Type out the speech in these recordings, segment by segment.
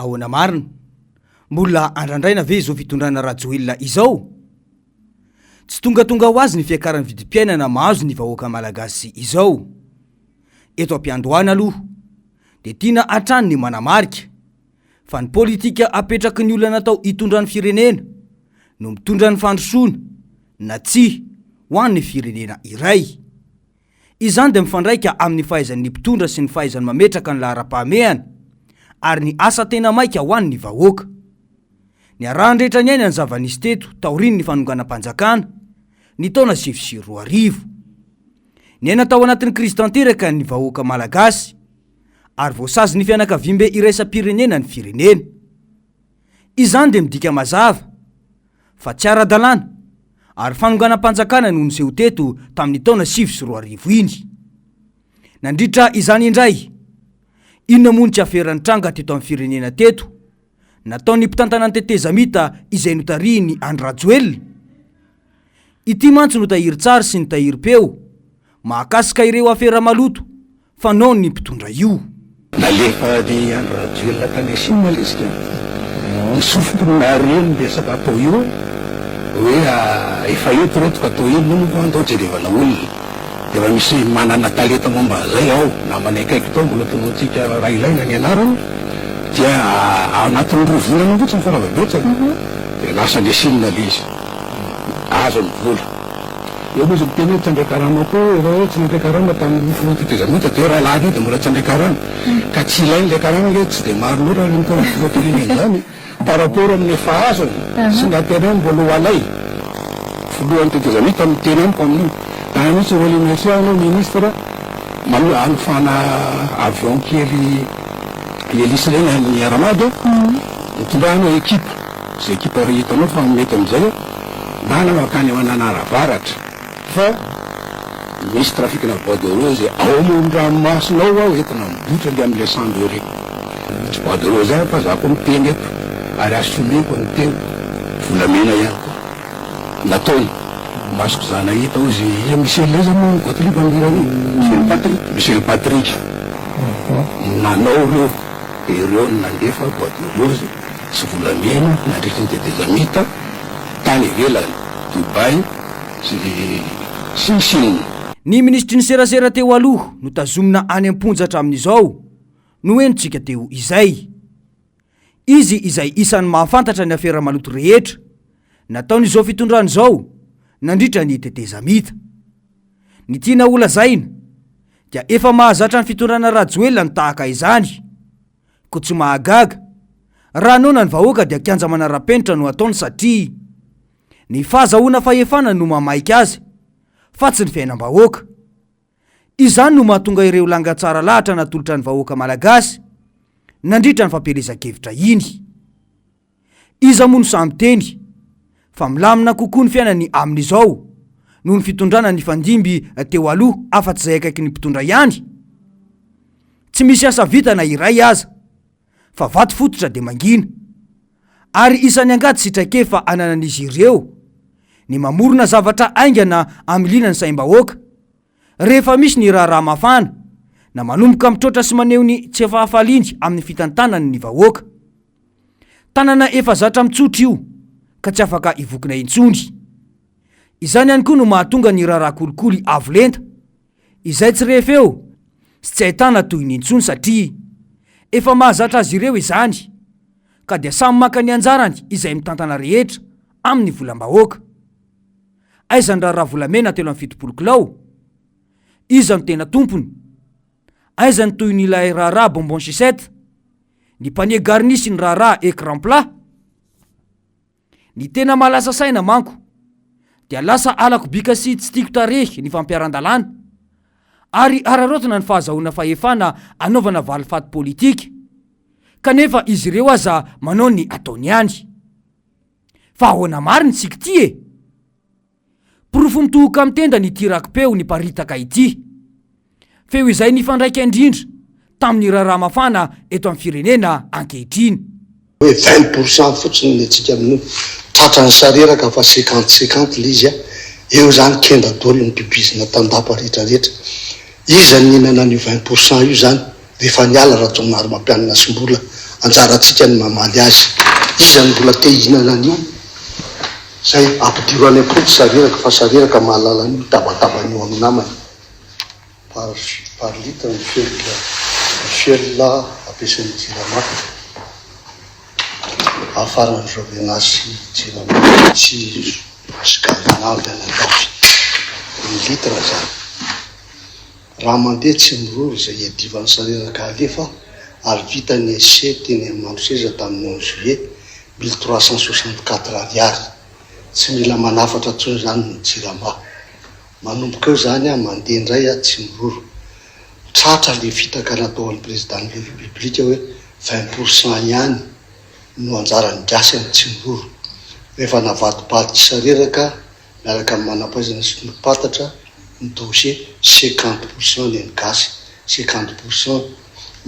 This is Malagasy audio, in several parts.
Ahoana marina? Mbola andrandraina ve izao fitondrana Rajoelina izao? Tsy tongatonga ho azy ny fiakaran'ny vidim-piainana mahazo ny vahoaka malagasy izao. Eto am-piandohana aloha dia tiana hatrany ny manamarika fa ny politika apetraky ny olona natao hitondra ny firenena no mitondra ny fandrosoana na tsia ho an'ny firenena iray. Izany dia mifandraika amin'ny fahaizan'ny mpitondra sy ny fahaizany mametraka ny laharam-pahamehana ary ny asa tena maika ho an'ny vahoaka. Niarahan-drehetra niaina ny zava-nisy teto taorian'ny fanonganam-panjakana ny taona 2009. Niaina tao anatin'ny krizy tanteraka ny vahoaka malagasy ary voasazin'ny fianakaviambe iraisam-pirenena ny firenena. Izany dia midika mazava fa tsy ara-dalàna ary fanonganam-panjakana no niseho teto tamin'ny taona 2009 iny. Nandritra izany indray, inona moa no tsy afera nitranga teto amin'ny firenena teto, nataon'ny mpitantana ny tetezamita izay notarihin'i Andry Rajoelina? Ity mantsy no tahirin-tsary sy ny tahirim-peo mahakasika ireo afera maloto fanaon'ny mpitondra io. Nalefa ny Andry Rajoelina tany Chine ilay izy ka. Ny sofiko no nahare ny resaka atao io hoe efa eto ireto ka atao inona moa fa andao jerevana olona. Dia efa misy manana talenta momba an'izay ao, namanay akaiky tao mbola tonontsika raha ilaina ny anarany dia ao anatin'ny roa volana fotsiny farafahabetsany dia lasa any Chine ilay izy. Azo ny vola. Eo moa izy miteny hoe tsy handray karama koa, efa hoe tsy nandray karama tamin'ny filoha tetezamita dia raha lany io dia mbola tsy handray karama. Ka tsy ilainy ilay karama ange tsy dia maro loatra raha mitondra filoham-pirenena izany par rapport amin'ny efa azony sy ny antenainy mbola ho alay. Filohan'ny tetezamita miteny amiko amin'io. Raha misy Rolly Mercia anao ministre manohy hanofana avion kely hélice ireny any Air Mad, mitondrà anao équipe, izay équipe hitanao fa mety amin'izay. Ndana mankany Mananara Avaratra fa misy trafic-na bois de rose ao amoron-dranomasina ao aho entina mibotra le amin'ilay sambo ery. Tsy bois de rose ihany fa za koa miteny eto ary assumer-ko ny teniko, volamena ihany koa nataony. Masoko za nahita ozy i Michel aiza moa Gottlieb amin'io? Michel Patrick. Michel Patrick nanao ireo dia ireo no nandefa bois de rose sy volamena nandritry ny tetezamita. tany ivelany, Dubaï sy sy ny Chine. Ny minisitry ny serasera teo aloha no tazomina any am-ponja hatramin'izao no henontsika teo izay. Izy izay isan'ny mahafantatra ny afera maloto rehetra nataon'izao fitondrana izao nandritra ny tetezamita. Ny tiana holazaina dia efa mahazatra ny fitondrana Rajoelina ny tahaka izany. Koa tsy mahagaga raha noana ny vahoaka dia kianja manara-penitra no ataony satria ny fahazahoana fahefana no mamaika azy fa tsy ny fiainam-bahoaka. Izany no mahatonga ireo langa tsara lahatra natolotra ny vahoaka malagasy nandritra ny fampielezan-kevitra iny. Iza moa no sahy miteny fa milamina kokoa ny fiainany amin'izao noho ny fitondrana nifandimby teo aloha afa-tsy izay akaikin'ny mpitondra ihany? Tsy misy asa vita na iray aza fa vato fototra dia mangina. Ary isan'ny angady sy traikefa ananan'izy ireo ny mamorona zavatra haingana hamiliana ny saim-bahoaka rehefa misy ny raharaha mafana na manomboka mitroatra sy maneho ny tsy fahafaliany amin'ny fitantanany ny vahoaka. Tanana efa zatra mitsotra io ka tsy afaka hivokona intsony. Izany ihany koa no mahatonga ny raharaha kolikoly avo lenta izay tsy re feo sy tsy ahitana tohiny intsony satria efa mahazatra azy ireo izany ka dia samy maka ny anjarany izay mitantana rehetra amin'ny volam-bahoaka. Aiza ny raharaha volamena 73 kilao? Iza no tena tompony? Aiza ny tohin'ilay raharaha bonbon sucette? Ny panier garni sy ny raharaha écran plat? Ny tena mahalasa saina manko dia lasa halako bika sy tsy tiako tarehy ny fampiharan-dalàna ary hararaotina ny fahazahoana fahefana anaovana valifaty politika kanefa izy ireo aza manao ny ataony ihany. Fa ahoana marina isika ity e? Porofo mitohoka amin'ny tendany ity raki-peo niparitaka ity. Feo izay nifandraika indrindra tamin'ny raharaha mafana eto amin'ny firenena ankehitriny. Hoe 20 pour cent fotsiny ny antsika amin'io. Tratran'ny sareraka fa cinquante cinquante ilay izy a. Eo izany kenda daholo ny mpibizina tandapa rehetra rehetra. Iza no nihinana an'io 20 pour cent io izany rehefa niala Rajaonarimampianina sy Mbola? Anjarantsika ny mamaly azy. Iza no mbola te hihinana an'io? Zay, ampidiro any am-ponja Sareraka fa Sareraka mahalala an'io mitabataba an'io amin'ny namany. Par par litre ny fuel ny fuel ampiasain'ny jirama. Ahafaran'ny Jovena sy Jirama sy sy Galina avy any andafy. Ny litre zany. Raha mandeha tsy miroro izay iadivan'ny sareraka alefa ary vita ny essai teny amin'ny Mandroseza tamin'ny onze juillet 1364 ariary. Tsy mila manafatra intsony izany ny Jirama. Manomboka eo izany aho mandeha indray aho tsy miroro. Tratra le fitaka natao an'ny président ny République hoe 20% ihany no anjaran'ny gasy amin'ny tsy miroro. Rehefa navadibadik'i Sareraka miaraka amin'ny manampahaizana sy ny mpantatra ny dossier, 50% ny an'ny gasy, 50%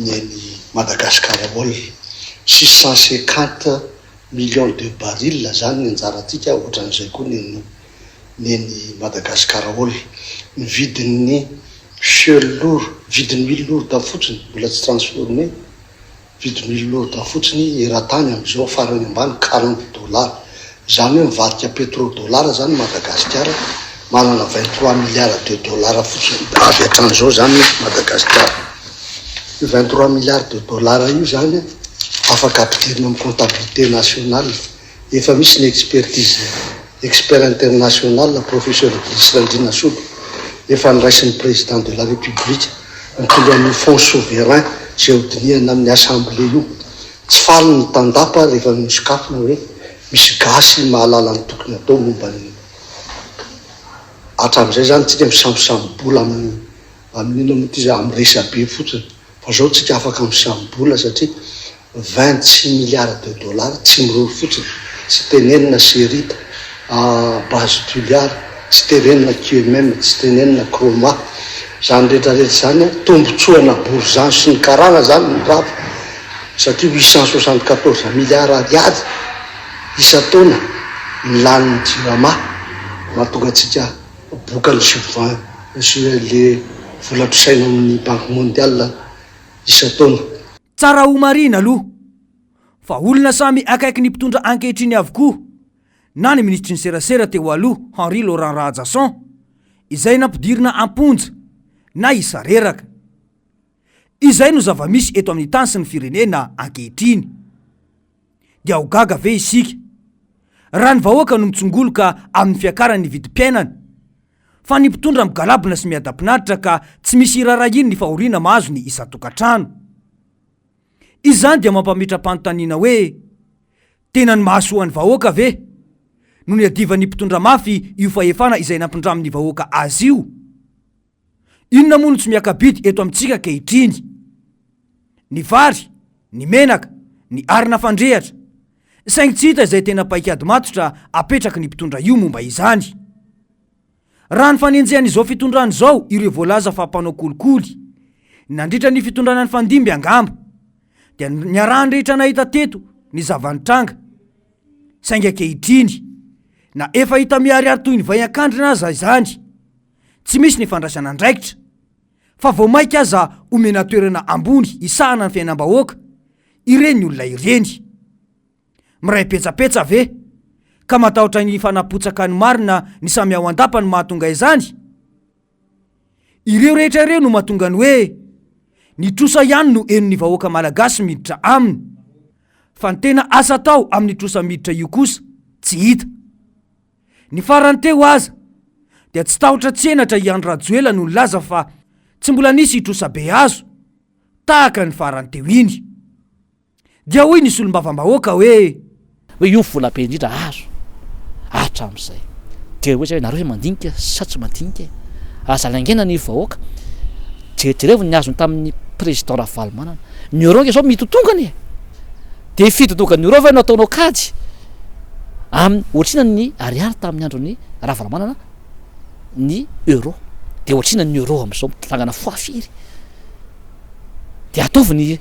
ny an'i Madagascar Oil. 650 millions de barils zany ny anjarantsika, ohatran'izay koa ny an'ny ny an'i Madagascar Oil. Ny vidin'ny fuel lourd, vidin'ny huile lourde fotsiny, mbola tsy transformé, vidin'ny huile lourde fotsiny eran-tany amin'izao farany ambany 40 dollars. Izany hoe mivadika petro-dollar izany Madagasikara, manana 23 milliards de dollars fotsiny avy hatrany izao izany Madagasikara. Io 23 milliards de dollars io izany afaka ampidirina amin'ny comptabilité nationale. Efa misy ny expertise expert international Professeur Brice Randrianasolo efa noraisin'ny Président de la République mitondra an'io fonds souverain izay hodinihana amin'ny assemblée io. Tsy faly ny tandapa rehefa nosokafina hoe misy gasy mahalala ny tokony atao momba ny hatramin'izay izany tsika misambosambola amin'ny amin'ny inona moa ity izay amin'ny resabe fotsiny fa zao tsika afaka misambola satria 26 milliards de dollars tsy miroro fotsiny, tsy tenenina Serita, Base Toliara, tsy tenenina QMM, tsy tenenina Chroma. Izany rehetra rehetra izany tombotsoana borizano sy ny karana izany no rava satria 874 milliards ariary isan-taona ny lanin'ny Jirama mahatonga antsika bokan'ny subven le vola trosaina amin'ny Banque mondiale isan-taona. Tsara homarihina aloha fa olona samy akaiky ny mpitondra ankehitriny avokoa na ny minisitry ny serasera teo aloha Henri Laurent Rahajason izay nampidirina am-ponja na i Sareraka. Izay no zava-misy eto amin'ny tany sy ny firenena ankehitriny. Dia ho gaga ve isika raha ny vahoaka no mitsongoloka amin'ny fiakaran'ny vidim-piainana fa ny mpitondra migalabona sy miadam-pinaritra ka tsy misy iraharahiany ny fahoriana mahazo ny isan-tokantrano. Izany dia mampametra-panontaniana hoe, tena ny mahasoa ny vahoaka ve no niadivan'ny mpitondra mafy io fahefana izay nampindramin'ny vahoaka azy io? Inona moa no tsy miaka-bidy eto amintsika ankehitriny? Ny vary, ny menaka, ny arina fandrehatra. Saingy tsy hita izay tena paikady matotra apetraky ny mpitondra io momba izany. Raha ny fanenjehan'izao fitondrana izao ireo voalaza fa mpanao kolikoly, nandritra ny fitondrana nifandimby angamba, dia niarahan'ny rehetra nahita teto ny zava-nitranga. Saingy ankehitriny, na efa hita miharihary toy ny vay an-kandrina aza izany, Tsy misy ny fandraisana andraikitra fa vao mainka aza omena toerana ambony hisahana ny fiainam-bahoaka ireny olona ireny. Miray petsapetsa ve ka matahotra ny hifanapotsaka ny marina ny samy ao an-dapa no mahatonga izany? Ireo rehetra ireo no mahatonga ny hoe ny trosa ihany no henon'ny vahoaka malagasy miditra aminy fa ny tena asa atao amin'ny trosa miditra io kosa tsy hita. Ny farany teo aza dia tsy tahotra tsy henatra i Andry Rajoelina no nilaza fa tsy mbola nisy trosabe azo tahaka ny farany teo iny. Dia hoy ny solombavambahoaka hoe. Hoe io ny vola be indrindra azo hatramin'izay. Dia hoy izy hoe nareo ve mandinika sa tsy mandinika e? Aza laingaina ny vahoaka. Jerejerevo ny azony tamin'ny président Ravalomanana. Ny euro ange zao mitotongana e! Dia fitodongan'ny euro ve no ataonao kajy? Amin'ny ohatr'inona ny ariary tamin'ny andron'i Ravalomanana ny euro? Dia ohatr'inona ny euro amin'izao mitongana fois firy? Dia ataovy ny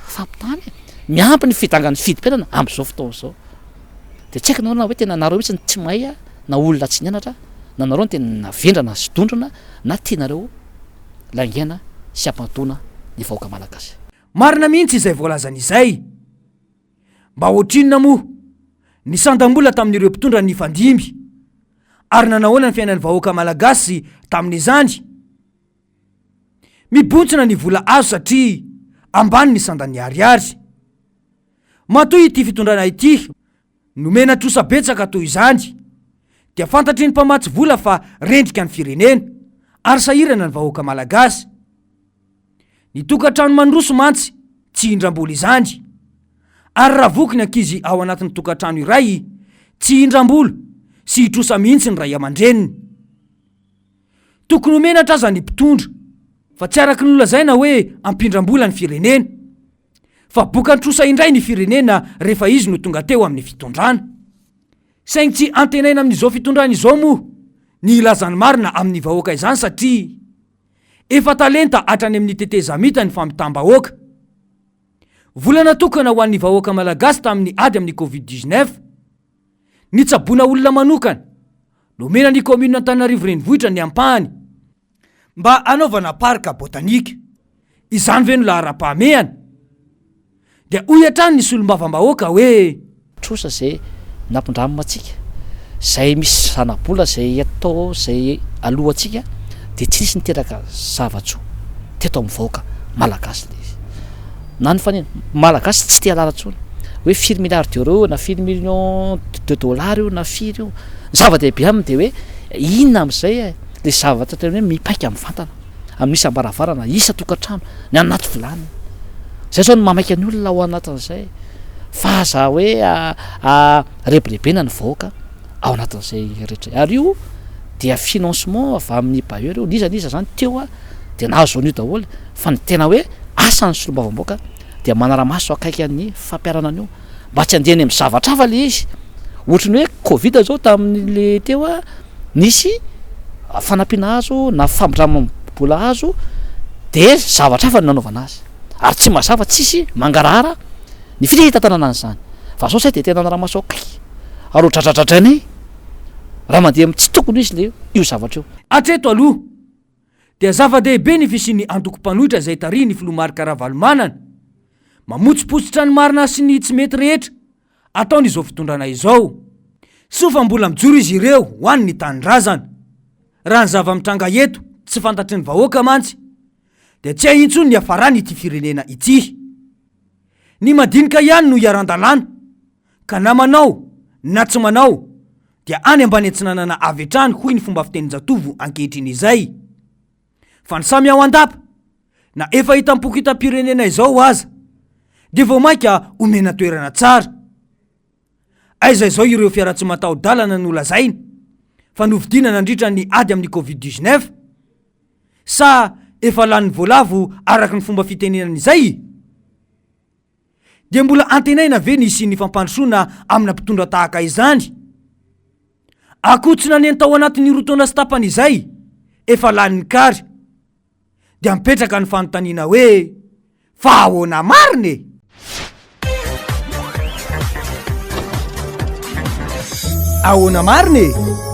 fampitahana e! Miampy ny fidangan'ny vidim-piainana amin'izao fotoana izao. Dia tsy haiko nareo na hoe tena nareo mihitsy no tsy mahay na olona tsy nianatra na nareo no tena vendrana sy dondrona na tianareo laingaina sy hampandona ny vahoaka malagasy. Marina mihitsy izay voalazany izay. Mba ohatrinona moa ny sandam-bola tamin'ireo mpitondra nifandimby? Ary nanahoana ny fiainan'ny vahoaka malagasy tamin'izany? Mibontsina ny vola azo satria ambany ny sandan'ny ariary. Matoa ity fitondrana ity nomena trosa betsaka toy izany dia fantatry ny mpamatsy vola fa rendrika ny firenena ary sahirana ny vahoaka malagasy. Ny tokantrano mandroso mantsy tsy hindram-bola izany. Ary raha voky ny ankizy ao anatin'ny tokantrano iray, tsy hindram-bola sy hitrosa mihitsy ny ray aman-dreniny. Tokony ho menatra aza ny mpitondra fa tsy araka ny nolazaina hoe hampindram-bola ny firenena. Fa bokan-trosa indray ny firenena rehefa izy no tonga teo amin'ny fitondrana. Saingy tsy antenaina amin'izao fitondrana izao moa ny hilaza ny marina amin'ny vahoaka izany satria efa talenta hatrany amin'ny tetezamita ny fampitam-bahoaka. Vola natokana ho an'ny vahoaka malagasy tamin'ny ady amin'ny covid 19. Nitsaboana olona manokana. Nomena ny kaominina Antananarivo Renivohitra ny ampahany mba hanaovana parc botanique. Izany ve no laharam-pahamehana? Dia hoy hatrany ny solombavambahoaka hoe. Trosa izay nampindramina antsika, izay misy zana-bola izay atao izay alohantsika dia tsy nisy niteraka zava-tsoa teto amin'ny vahoaka malagasy ilay izy. Na ny fanina, malagasy tsy te halala intsony hoe firy milliards d'euros na firy millions de dollars io na firy io. Ny zava-dehibe aminy dia hoe inona amin'izay e, ilay zavatra tena hoe mipaika mivantana amin'ny isam-baravarana, isan-tokantrano, ny anaty vilany. Izay izao no mahamaika ny olona ao anatin'izay fa aza hoe rebirebena ny vahoaka ao anatin'izay rehetra izay. Ary io dia financement avy amin'ny bailleur io, n'iza n'iza izany teo dia nahazo an'io daholo fa ny tena hoe asan'ny solombavambahoaka dia manara-maso akaiky an'ny fampiharana an'io. Mba tsy handeha any amin'ny zavatra hafa le izy. Ohatry ny hoe covid zao tamin'le teo a, nisy fanampiana azo na fampindramam-bola azo de zavatra hafa no nanaovana azy. Ary tsy mazava, tsisy mangarahara ny fitantanana an'izany. Fa zao zay de tena anaramaso akaiky ary ho dradradradrainay raha mandeha amin'ny tsy tokony ho izy le io zavatra io. Hatreto aloha dia zava-dehibe ny fisian'ny antoko mpanohitra izay tarihin'ny filoha Marc Ravalomanana. Mamotsipotsitra ny marina sy ny tsy mety rehetra ataon'izao fitondrana izao. Soa fa mbola mijoro izy ireo ho an'ny tanindrazana. Raha ny zava-mitranga eto tsy fantatry ny vahoaka mantsy dia tsy hay intsony ny hiafaran'ity firenena ity. Ny madinika ihany no hiaran-dalàna ka na manao na tsy manao dia any ambany atsinanana avy hatrany hoy ny fomba fitenin-jatovo ankehitriny izay. Fa ny samy ao an-dapa, na efa hitam-poko hitam-pirenena izao aza, dia vao mainka omena toerana tsara. Aiza izao ireo fiara tsy mataho-dalana nolazaina fa novidiana nandritra ny ady amin'ny covid 19? Sa efa lanin'ny voalavo araka ny fomba fitenenana izay? Dia mbola antenaina ve ny hisian'ny fampandrosoana amina mpitondra tahaka izany? Akoho tsy naneno tao anatin'ny roa taona sy tapany izay, efa lanin'ny kary. Dia mipetraka ny fanontaniana hoe, fa ahoana marina e? Ahoana marina e?